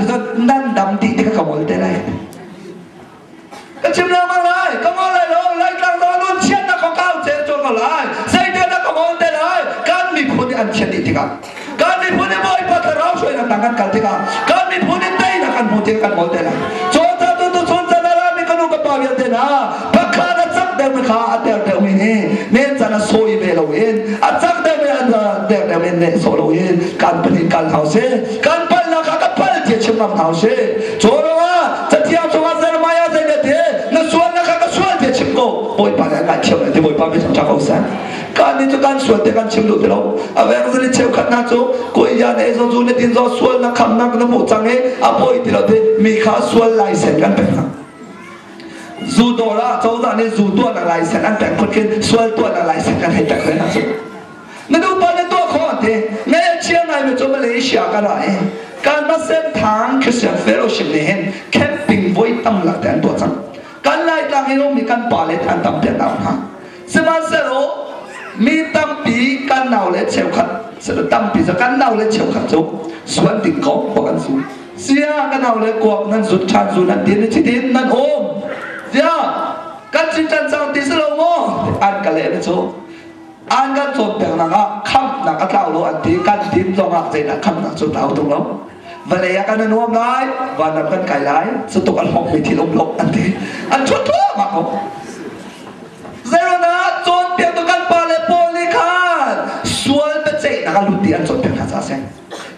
ti cun nan dam dih ti ka ngol te lai. Ka chim lengmang lai, ka ngol lai lo, Laitlang zong nun chiatnak kong ka au cel cawn ko lai, zeitin dah ka ngol te lai, kan miphun nih an chiat dih tikah, kan miphun nih Bawipa thlarau hruainak tang kan kal tikah, kan miphun nih teinak kan hmuh tikah kan ngol te lai. Cawn ca tu tu chun can a rami ka nu ka pa vialte hna, pakhat a cak deuhmi kha a ter deuhmi nih nen can a sawi ve loin, a cak deuhmi a der deuhmi neh sawh loin kan pahnih kal hna usih. Kan palnak kha ka pal tiah chim ngam hna usih. Cu ruangah Cathiang chungah Jeremiah zei dah ti na sualnak kha ka sual tiah chim ko Bawipa nih a ngaithiam lai ti Bawipa mi thangṭhat ko seh. Kan nih cu kan sual tiah kan chim duh ti lo. A vengzali cheukhat hna cu kuiya na ei zo zu na din zo sualnak khamnak na hmuh cang i a pawi ti lo ti mi kha sual laisen kan pek hna. Zu dawr ah cozah nih zu tuahnak laisen an pek phun khin sual tuahnak laisen kan hei pek ve hna cu. Na duhpa na tuah khawh an ti. Ngai a chia ngaimi cu Malaysia ka ra i kan Thang Christian Fellowship nih hin camping voi tam lak te an tuah cang. Kan Laitlang i ummi kan pa le an tam piak nau hna. Sihmanhsehlaw mi tampi kan nau le cheukhat tampi cu kan nau le cheukhat cu suan ding ko khua kan su. Sia kan nau le kuak nan zut ṭhan zu nan tin chitin nan um. Sia kan cin ṭan cang ti si lo maw? An ka leh na cu. An kan cawnpiaknak ah khamhnak a tlau lo an ti kan din zongah zeidah khamhnak cu tlau tung lo vawlei ah kan i nuam lai vanram kan kai lai cutuk a hlawkmi thil um lo an ti an ṭhut thluahmah ko zeirona cawnpiaktu kan pa le paul nih khan sual biaceihnak a lut ti an cawnpiak hna caah a si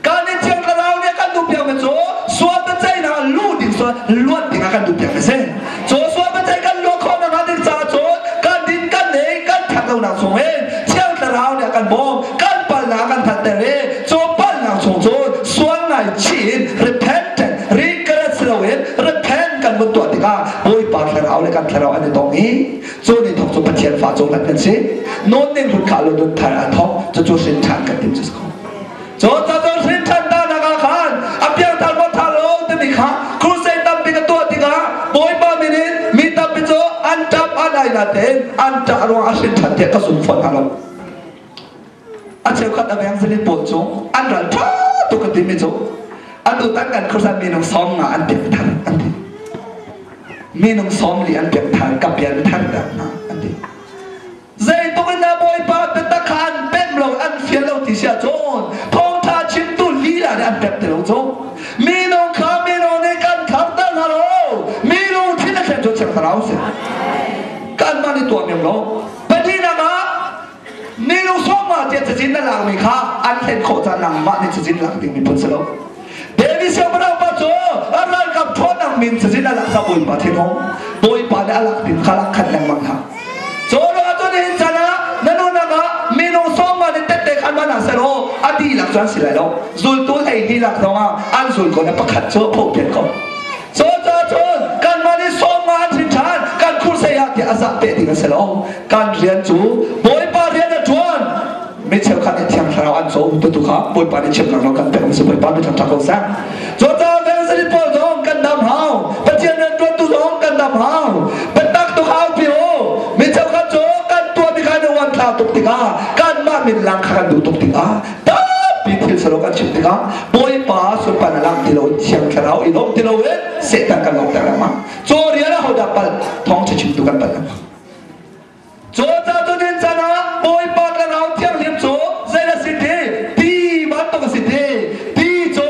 kan in thiang thlarau nih a kan duhpiakmi cu sual biaceihnak ah luh ding sual luat ding a kan duhpiak a si cu sual biaceih kan luat khawh nakhnga ding caah cun kan din kan ei kan that lonak chung in thiang thlarau nih a kan bawm kan palnak a kan hngalhter i cu palnak chung cun sual ngaichih in repentant regret si loin repent kan vun tuah tikah Bawipa thlarau le kan thlarau an i tong i cu ni thawk cu Pathian fa cu kan si nawn ning hlut kha lo nun thar a thawk cucu hrin ṭhan kan tim cu Cu cacun hrinṭhan nak ah khan a piangthar maw thar lo timi kha crusade tampi ka tuah tikah Bawipa min in mi tampi cu an ṭap an ai natein an ṭah ruang a hrinṭhan tiah ka zum fawn hna lo. A cheukhat evangelist pawl cu an ral ṭha tuk ka timi cu atu tan kan khuasan minung sawm nga an piangthar an ti. Minung sawm li an piangthar ka pianthar hna an ti. Zeitluk in dah Bawipa biatak kha an pemh lo, an fial lo ti si ahcun thawngṭha chimtu lila nih an pemh ti lo cu. Minung kha minung nih kan tharter hna lo. Mi lungthin a thlen cu Thiang Thlarau si. Kanmah nih tuah men lo. Pahnihnak ah minung sawmnga tiah cazin na lakmi kha an thlen khawh caan nangmah nih cazin lak ding miphun si lo. David siangpahrang pa cu a ralkap ṭhawnnak min cazin a lak kha Bawipa thinhung Bawipa nih a lak ding kha lak khan lengmang hlah. Cu ruangah cun nihin chan ah na nunnak ah minung sawmnga nih tette khan man ah selaw a dihlak cu an si lai lo. Zultu 12 lak zongah an zul ko na pakhat cu a phohpian ko. Cu caah cun kanmah nih sawmnga an hrin ṭhan kan khursei ah tiah a zah peh ding a si lo. Kan rian cu Bawipa rian a ṭuan. Mi cheukhat nih Thiang Thlarau an co tu kha Bawipa nih chimnak nawl kan pek mi si Bawipa mi ṭha ko seh. Cucaah evangelist pawl zong kan dam hau. Pathian rianṭuantu zong kan dam hau. Biatak tuk hau pi u. Mi cheukhat cu kan tuah mi kha an uan thla tuk tikah kanmah min lang kha kan duh tuk tikah tampi thil salo kan chim tikah Bawipa sunparnak lang ti lo Thiang Thlarau i lawm ti lo in Satan kan lawmter lengmang. Caw rian ah hodah pal thawngṭha chimtu kan pal lengmang. Cucaah cu nin can ah Bawipa Thlarau Thianghlim cu zei a si ti? Ti bantuk a si ti. Ti cu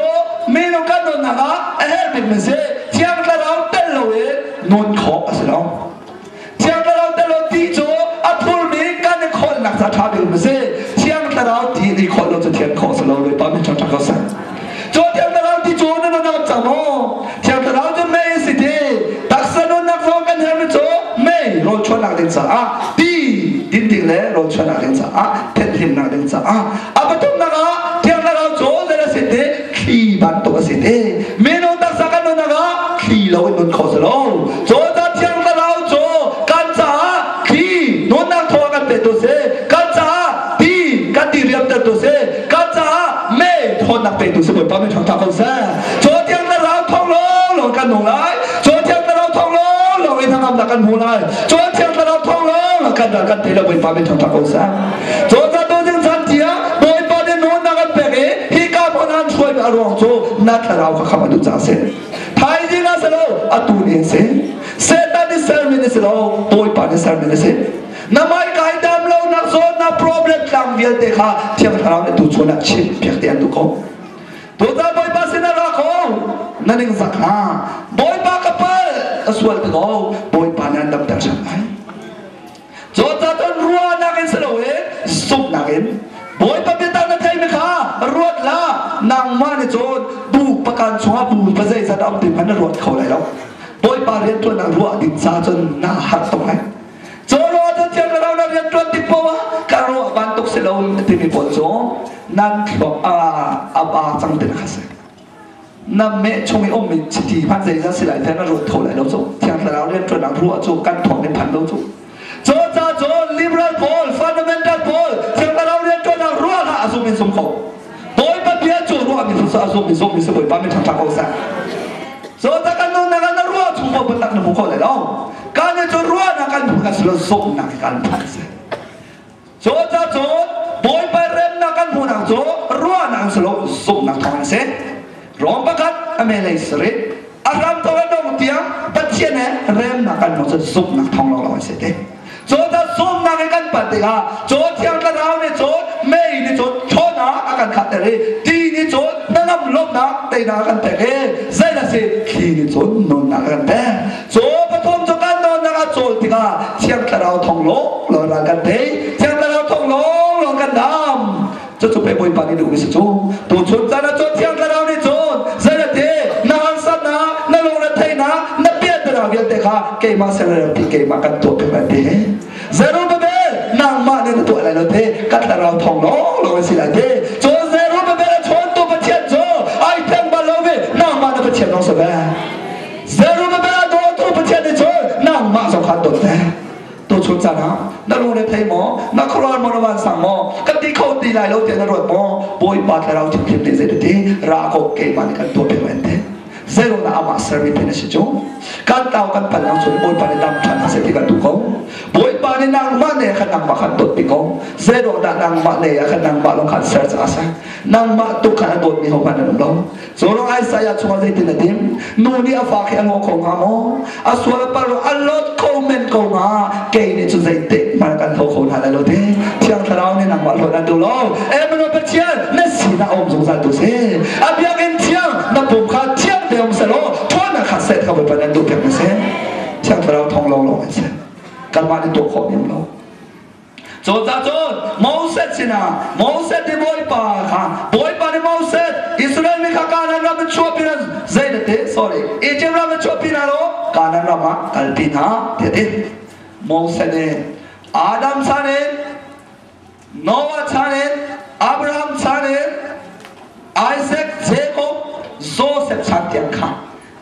minung kan nunnak ah a herh bikmi si. Thiang Thlarau tel loin nun khawh a si lo. Thiang Thlarau tel lo ti cu a thurmi kan i khawlnak ca ṭha bikmi si. Thiang Thlarau ti i khawlh lo cu thian khawh a si lo. Bawipa min ṭha ko seh. Cu Thiang Thlarau ti cu na nunnak cang maw? Thiang Thlarau cu mei a si ti. Taksa nunnak zong kan herhmi cu mei rawlchuannak ding caah ti din ding le rawlchuannak ding caah thenhlimnak ding caah a pathumnak ah Thiang Thlarau cu zei a si ti thli bantuk a si ti. Minung taksa kan nunnak ah thli lo in nun kho si lo. Cu Thiang Thlarau cu kan caah thli nunnak thaw kan pe tu si. Kan caah ti kan ti riamter tu si. Kan caah mei thawnnak petu si Bawipa min thangtha ko seh. Cu Thiang Thlarau thawng lawnglawng kan nung lai. Cu Thiang Thlarau thawng lawnglawng in hnangamnak kan hmu lai. Cu Thiang Thlarau thawng lawnglawng kan ral kan tei lo Bawipa min thangtha ko seh. Cu ca tu ding chan tiah Bawipa nih nunnak an pek i hika hmun an hruai. A ruang cu na thlarau kha khamh a duh caah a si. Thaizing ah si lo, atu ni a si. Satan nih sermi na si lo, Bawipa nih sermi na si. Na mai kai dam lo nak zawtnak problem tlang vialte kha Thiang Thlarau nih tu chun ah chim piak te an duh ko. Tutan Bawipa sin ah ra ko, na ning zak hna. Bawipa ka pal, ka sual ti ko, Bawipa nih an damter ṭhan lai. Cucaah cun ruahnak in si loin zumhnak in Bawipa biatak na theimi kha ruat hlah. Nangmah nih cun bu pakan chungah bu pa zeizat a um ti hmanh na ruat kho lai lo. Bawipa rianṭuannak ruah ding ca cun naa harh tuk lai. Cu ruah cun Thiang Thlarau na rianṭuan tik paoh ah ka ruah bantuk si lo timi pawl cu nan thluak a ba cang ti kha si. Na meh chung i ummi chiti hmanh zeizat si lai te na ruat kho lai lo cu. Thiang Thlarau rianṭuannak ruah cu kan thawng in phan lo cu. Cu ca cu liberal pawl, fundamental pawl, Thiang Thlarau rianṭuannak ruah hlah a zum in zum kho. Bawipa bia cu ruahmi cu a zum in zummi si Bawipa min ṭhangṭha ko seh. Cu ca kan nunnak ah na ruah chung paoh biatak na hmu kho lai lo. Kan cu ruahnak kan hmu kan si lo zumhnak kan phan si. Cu ca cu Bawipa remnak kan hmuhnak cu ruahnak si lo zumhnak thawng in si. Rom pakhat a melei sarih a hram thawk a dong tiang Pathian he remnak kan hmuh cu zumhnak thawng lawnglawng in si te. Cu ta zumhnak in kan panh tikah cu Thiang Thlarau nih cun mei nih cun ṭhawnnak a kan khatter i ti nih cun hnangam lawmhnak teinak a kan pek i zei a si thli nih cun nunnak a kan pek. Cu pathum cu kan nunnak a cawl tikah Thiang Thlarau thawng lawnglawng ral kan tei. Thiang Thlarau thawng lawnglawng kan dam. Cucu pei Bawipa nih duhmi si cu. Tuchun caan ah cun Thiang Thlarau nih cun zeilate na harsatnak, na lungretheihnak, na piahtana vialte kha keimah sererpi keimah kan tuah piak lai ti. Zerubbabel, nangmah nih na tuah lai lo te, ka thlarau thawng lawnglawng a si lai te. Cun Zerubbabel a chawntu Pathian cu ai thleng bal lo mi nangmah na Pathian lawng si ve. Zerubbabel a dawtu Pathian nih cun nangmah zong kha an dawt ve. Tuchun caan ah na lungre thei maw, na khuaruahhar maw, na vansang maw, ka ti kho ti lai lo tiah na ruat maw? Bawipa Thlarau Thianghlim nih zei ti ra ko keimah nih kan tuah piak lai an ti. Zeiruangah amah sermi thei na si cu? Kan tau kan pal lang cun Bawipa nih dam ṭhan hna seh ti kan duh ko. Bawipa nih nangmah ne khan nangmah khan dawt pi ko. Zeiruang dah nangmah ne ah khan nangmah lawng khan ser caah a si. Nangmah tuk khan a dawtmi hohmanh an um lo. Cu Isaiah chungah zeitin a tim? Nu nih a fa khi a ngaw kho hnga maw? A sual a palh a lot kho men ko hnga. Kei nih cu zeitik hmanh kan tho kho hna lai lo te. Thiang Thlarau nih nangmah hlawt an duh lo. Emmanuel Pathian na sinah a um zungzal tu si. A biakinn thiang na pum kha thiang te um selaw ṭhawnnak kha set kha Bawipa nan duh piak na si. Thiang Thlarau thong lawnglawng an si. Kanmah nih tuah khawh mi um lo. Cucaah cun Moses sinah Moses nih Bawipa kha Bawipa nih Moses Israel mi kha Kanaan ram in chuahpi hna zei na ti sorry Egypt ram in chuahpi hna law Kanaan ram ah kalpi hna tiah a ti. Moses nih Adam chan in Noah chan in Abraham chan in Isaac Jacob Joseph chan tiang kha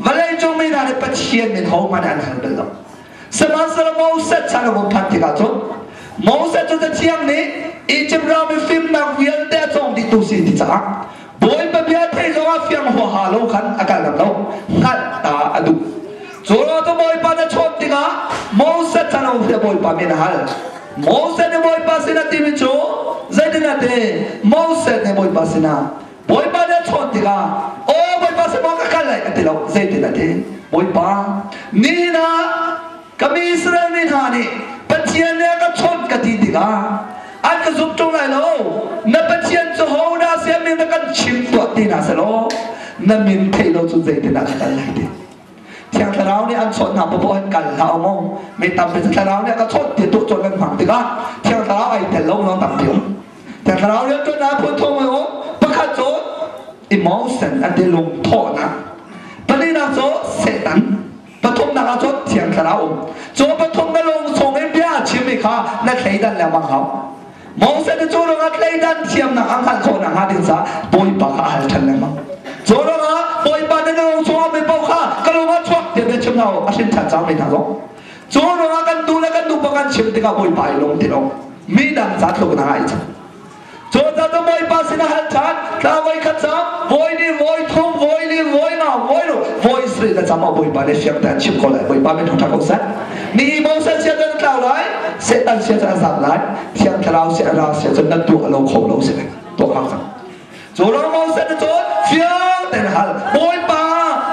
vawleicung mi hna nih Pathian min hohmanh an hal bal lo. Sihmanhsehlaw Moses chan a vung phanh tikah cun Moses cu Cathiang nih Izipt ram i fimnak vialte a cawng dihtu si ti caah Bawipa bia theih zongah fiang huaha lo khan a kal ngam lo, hngalh ta a duh. Cu ruangah cu Bawipa na chawnh tikah Moses chan a vung tiah Bawipa min a hal. Moses nih Bawipa sinah timi cu zeitin a ti? Moses nih Bawipa sinah Bawipa nih a chawnh tikah aw Bawipa sin maw ka kal lai a ti lo zeitin a ti Bawipa nihin ah ka mi Israel mi hna nih Pathian nih a ka chawnh ka ti tikah an ka zum ṭung lai lo na Pathian cu hodah si a min na kan chim tuah ti hna selaw na min theih lo cun zeitin ah ka kal lai ti Thiang Thlarau nih an chawnh hna paoh an kal hlah maw mi tampi cu Thlarau nih a ka chawnh ti tuah cawn kan hmang tikah Thiang Thlarau ai tel lo no tampi um Thiang Thlarau rianṭuannak phun thum a um. Pakhat cu emotion an ti lungthawhnak. Pahnihnak cu Satan. Pathumnak ah cun Thiang Thlarau um. Cu pathum na lung chung in bia a chimmi kha na thleidan lengmang hau. Moses cu ruangah thleidan thiamnak a hngalh khawh nakhnga ding caah Bawipa kha a hal ṭhan lengmang. Cu ruangah Bawipa nih na lung chungah mi paoh kha ka lung ah chuak tiah bia chim hna u, a hrin ṭhan cang mi hna zong. Cu ruangah kan tu le kan nupa kan chim tikah Bawipa i lung ti lo. Mi dang ca tluk na ngai cang. Cu ca cu Bawipa sinah hal ṭhan, thla voi khat cam, voi ni, voi thum, voi li, voi nga, voi ru, voi sarih na cam ah Bawipa nih fiang tein chim ko lai. Bawipa min ṭha ko seh. Ni Moses sia cun tlau lai, Satan sia cun a zam lai, Thiang Thlarau sia ra sia cun na tuah lo kho lo si. Tuah hau cang. Cu rang Moses na cun fiang tein hal, Bawipa,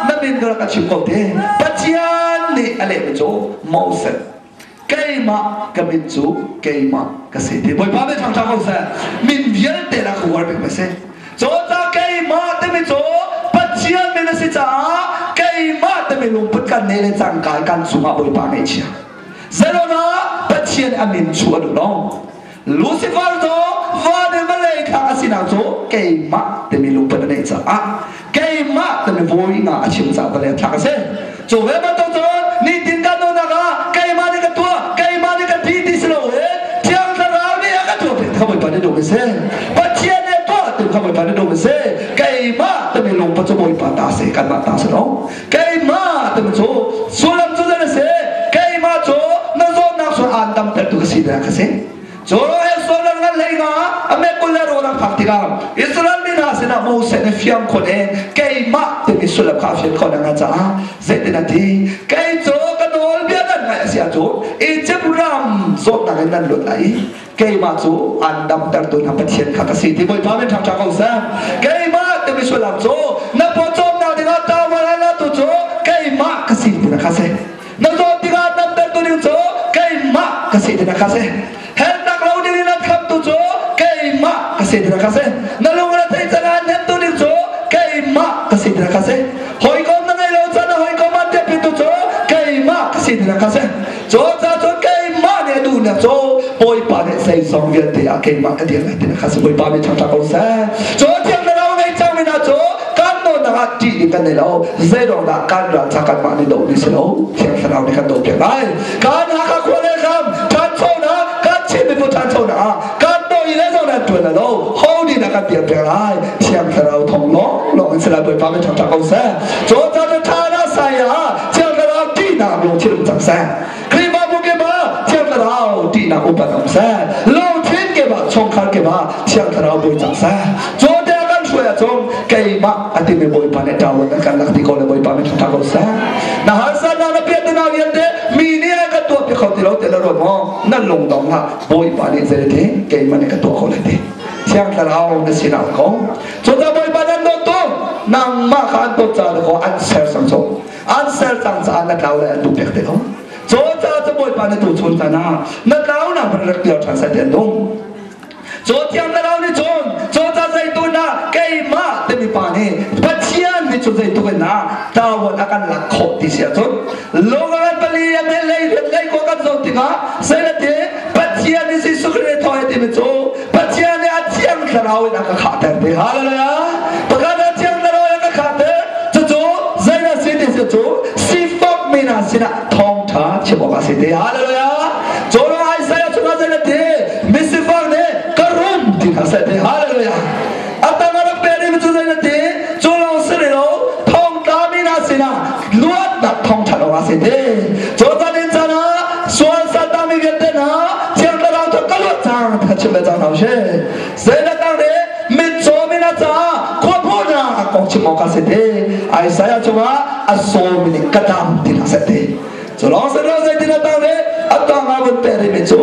na min ka rak ka chim ko te. Pathian nih a lehmi cu Moses, keimah ka min cu keimah ka si ti. Bawipa min thangṭha ko seh. Min vialte la ka uar bik mi si. Cu keimah timi cu Pathian min a si caah keimah timi lungput kan nei le cangka kan cungah Bawipa ngaihchia. Zelona Pathian a min chu a duh lo. Lucifer cu van in vawlei thlak a sinak cu keimah timi lungput a neih caah keimah timi voi nga a chim caah vawlei a thlak a si. Cu ve bantuk cun nitin kan nunnak ah keimah nih ka tuah, keimah nih ka ti ti si loin Thiang Thlarau nih a ka tuah ti kha Bawipa nih duh a si. Pathian nih a tuah ti kha Bawipa nih duh a si. Keimah timi lungput cu Bawipa ta a si, kanmah ta a si lo. Keimah timi cu sullam cu zei a si? Keimah cu na zawtnak sual aan damtertu ka si tiah ka si. Cu Israel ngan hlei nga a mekul le rawl an phak tikah Israel mi hna sinah Moses nih fiang khun in keimah timi sullam kha a fian khawh hna caah zeitin a ti? Kei cu ka nawlbia nan ngaih a si ahcun Izipt ram zawtnak in nan luat lai i keimah cu an damtertu hna Pathian kha ka si ti Bawipa min ṭhangṭha ko seh. Keimah timi sullam cu na pawcawmnak dingah tawal a latu cu keimah ka si ti na kha si. Na zawt tikah damtertu ding cu keimah ka si ti na kha si. Helnak lo ding in an khamtu cu keimah ka si ti na kha si. Na lung na theih can ah hnemtu ding cu keimah ka si ti na kha si. Hawikom na ngei lo can na hawikom an biapitu cu keimah ka si ti na kha si. Cu ca cun keimah nih a duhnak cu Bawipa nih zeizong vialte ah keimah ka dir lai ti na kha si. Bawipa nih ṭhangṭha ko seh. Cu thiang thlarau ngei cangmi hna cu kan nawlnak ah ṭih ding kan nei lo. Zeiruang dah kan ral ca kanmah nih doh ni si lo. Thiang thlarau nih kan doh piak lai. Kan Hakha khua le kam ṭhanchonak kan Chin miphun ṭhanchonak ah kan bawi le zong nan ṭuan lo. Ho nih dah kan dir piak lai? Thiang thlarau thong lawng lawng in si lai. Bawipa nih ṭhangṭha ko seh. Cu ca cu ṭha na sai ah Thiang Thlarau ṭihnak lungthin um cang seh. Khrihfabu kip ah Thiang Thlarau ṭihnak upat um seh. Lungthin kip ah chungkhar kip ah Thiang Thlarau bawi cang seh. Cu te kan hruai ahcun keimah a timi Bawipa nih ṭawan an kan lak ti ko le Bawipa min ṭha ko seh. Na harsatnak na piahtana vialte mi nih an kan tuah piak kho ti lo ti na ruat maw? Na lungdong hlah. Bawipa nih zei keimah nih ka tuah kho lai ti. Thiang Thlarau na sinah um ko. Cucaah Bawipa nan dawt tu nangmah kha an dawt caah dakaw an ser cang cu. An ser cang caah na tlau lai an duh pek te lo. Cucaah cu Bawipa na tu chun caan ah na tlau nak hmanh rak tial ṭhan seh ti an duh. Cu thiang thlarau nih cun cucaah zeitun ah keimah timi pa nih Pathian nih cu zeituk in ah tawon a kan lak khawh ti si ahcun lung a kan pali a mel lei rian lei ko kan zoh tikah zeilati Pathian nih Jesuh Khrih thawi timi cu Pathian nih a thiang thlarau in a ka khahter ti. Hallelujah! Pakhat a thiang thlarau in a ka khahter. Cucu zeidah si ti si cu sifak mi hna sinah thawngṭha chim awk a si ti. Hallelujah! Cu ruang Isaiah chungah zeidah ti? Misifak nih ka rum ti hna seh ti. Hallelujah! A tang a rak pe ding cu zeidah ti? Cu lawng si rih lo, thongtla mi hna sinah luatnak thawngṭha lawng a si ti. Cu caan in caan ah sual saltang mi vialte hna thiang thlarau cu ka luat cang ti kha chim le cang hna usih. Zeidah nih mitcaw mi hna caah khuapuhnak kong chim awk a si ti. Isaiah chungah a sawmi nih ka dam ti hna seh ti. Cu lawng si lo zeitin a tang nih a tang ah vun pe rihmi cu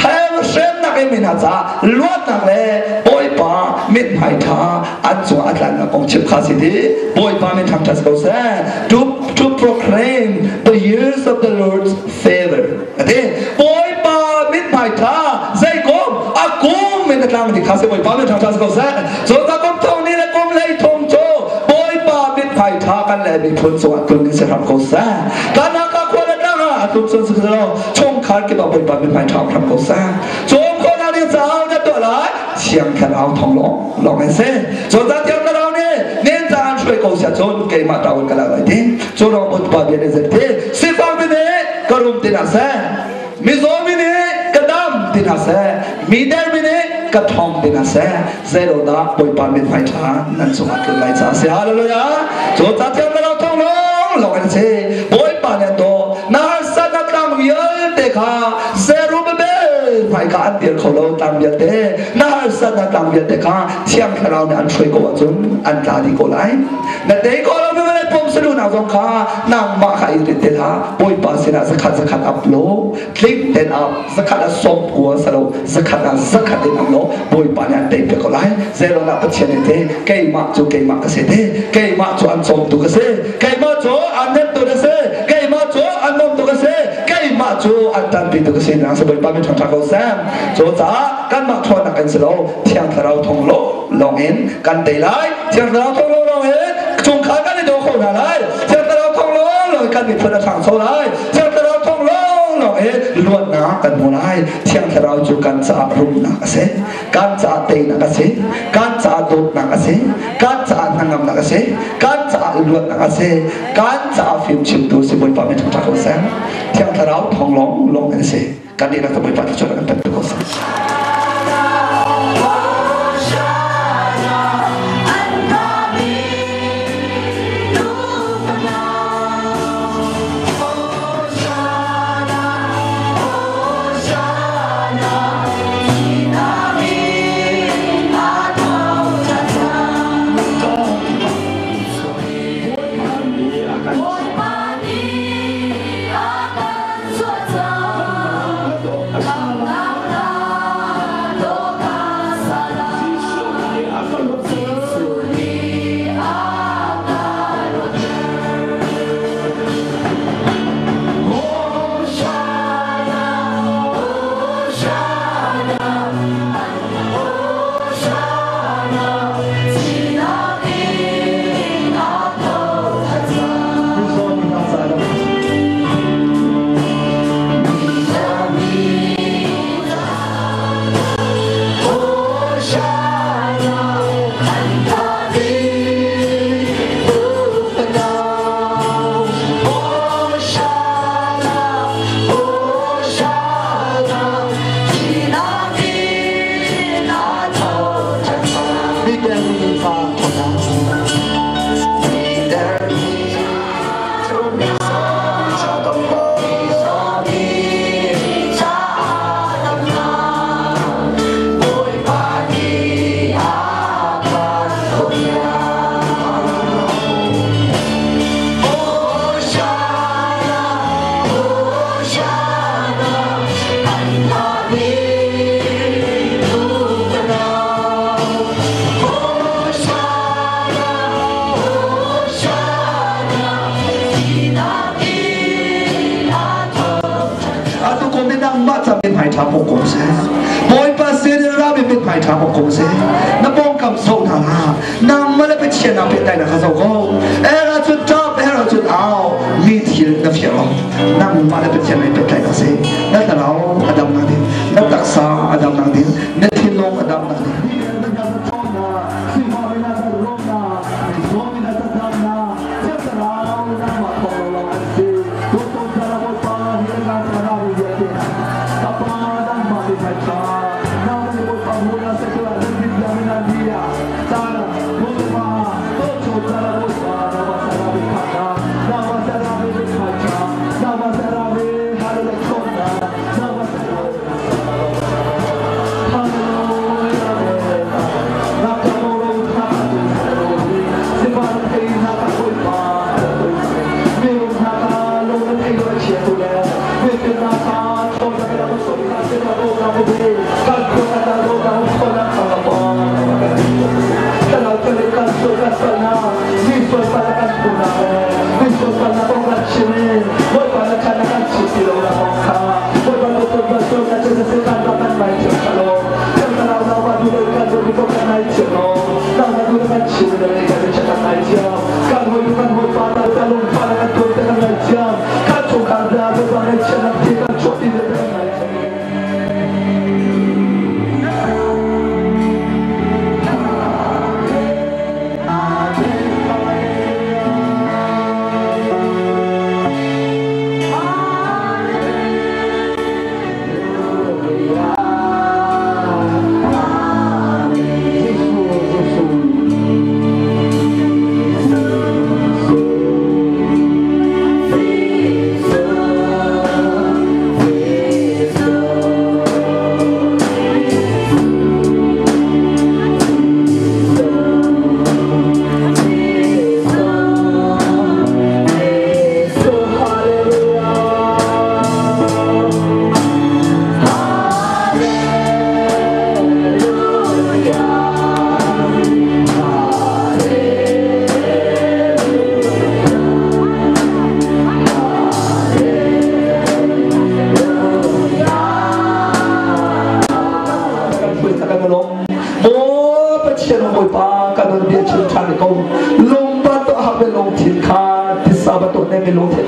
hell hremnak in mi hna caah luatnak le Bawipa mithmai ṭha an cungah a tlannak kong chim kha si ti Bawipa min thangṭhat ko seh. To proclaim the years of the Lord's favor. Ati Bawipa mithmai ṭha zeikom a kum in a tlang ti kha si Bawipa min thangṭhat ko seh. Cu ka kum thong ni le kum hlei thum cu Bawipa mithmai ṭha kan le miphun cungah tlun in si hram ko seh. Kan ka khua le tlang ah tlun sun si lo chungkhar kip ah Bawipa mithmai ṭha hram ko seh. Cawm khawh nak ding caah na tuah lai Thiang Thlarau thong lawng lawng in si. Cun ta Thiang Thlarau nih nen ca an hruai ko sia cun keimah ta ka la lai ti. Cu rong Bawipa bia nih zei ti sifak mi nih ka rum ti hna seh. Mizaw mi nih ka dam ti hna seh. Mi der mi nih ka ṭhawng ti hna seh. Zeilodah Bawipa mithmai ṭha nan cungah tlun lai caah a si. Hallelujah. Cu ca Thiang Thlarau thong lawng lawng in si. Bawipa nih an daw. Na harsatnak tlang vialte kha Zerubbabel hmaika an dir kho lo tlang vialte. Na harsatnak tlang vialte kha Thiang Thlarau nih an hruai ko ahcun an tla dih ko lai. Na tei ko lo mi vawlei pum saduhnak zong kha nangmah kha i rit te hlah. Bawipa sinah zakhat zakhat ap law, tling ten ap, zakhat ah 90 salo, zakhat ah zakhat in ap law, Bawipa nih an tei piak ko lai. Zeiruangah Pathian nih te keimah cu keimah ka si te, keimah cu an cawmtu ka si, keimah cu an nemtu ka si, keimah cu an nuamtu ka si, keimah cu an ṭanpitu ka si. Nang sa Bawipa min ṭhangṭha ko seh. Cu caah kanmah ṭhawnnak in si lo, Thiang Thlarau thawng lawng in kan tei lai. Thiang Thlarau thawng lawng in chungkhar kan i daw kho hna lai. Thiang Thlarau thawng lawng in kan miphun a ṭhangcho lai. Thiang Thlarau thawng lawng in luatnak kan hmu lai. Thiang Thlarau cu kan caah rumnak a si, kan caah teinak a si, kan caah dawtnak a si, kan caah hnangamnak a si, kan caah luatnak a si, kan caah fimchimtu si. Bawipa min ṭhangṭha ko seh. Thiang Thlarau thawng lawng lawng in a si. Kan dihlak Bawipa thluachuah kan pe ko seh. Atu kum in nangmah ca mithmai ṭha pawng ko seh. Bawipa sin in rami mithmai ṭha pawng ko seh. Na pawngkam zoh hna hlah. Nangmah le Pathian ah pehtlaihnak kha zoh ko. Er ahcun ṭap, er ahcun au. Mi thil na fiang lo. Nangmah le Pathian i pehtlaihnak si. Na thlarau a damnak ding, na taksa a damnak ding, na thinlung a damnak ding.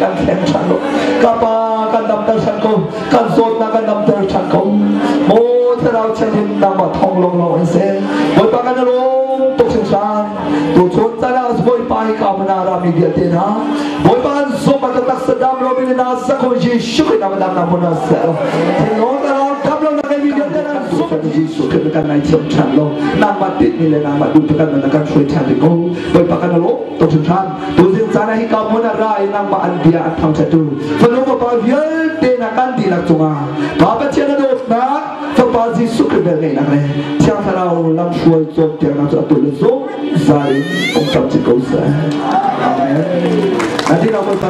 Kan thleng ṭhan lo. Ka Pa, kan damter ṭhan ko. Kan zawtnak kan damter ṭhan ko. Maw Thlarau Thianghlim nangmah thawng lawnglawng in seh. Bawipa kan i lawm tuk hringhran. Tuchun caan ah Bawipa hi ka mana rami vialte hna. Bawipa an zumh a taksa dam lo mi na sakho Jesuh Khrih nama dam na mun seh. Thinlung thlarau dam lo na mi vialte nan zumh Jesuh Khrih kan ngai thiam ṭhan lo. Nangmah tit mi le nangmah duh kan na kan hruai ṭhan ding ko. Bawipa kan lawm tuk hringhran. Tuzing caan ah hika hmun ah ra i nangmah an bia an thangṭhattu fanu fapa vialte hna kan dihlak cungah Pa Pathian a dawtnak Fapa Jesuh Khrih velngeihnak le Thiang Thlarau lamhruai cawnpiaknak cu atu le zungzal in um camcin ko seh. Amen. Na dihlak Bawipa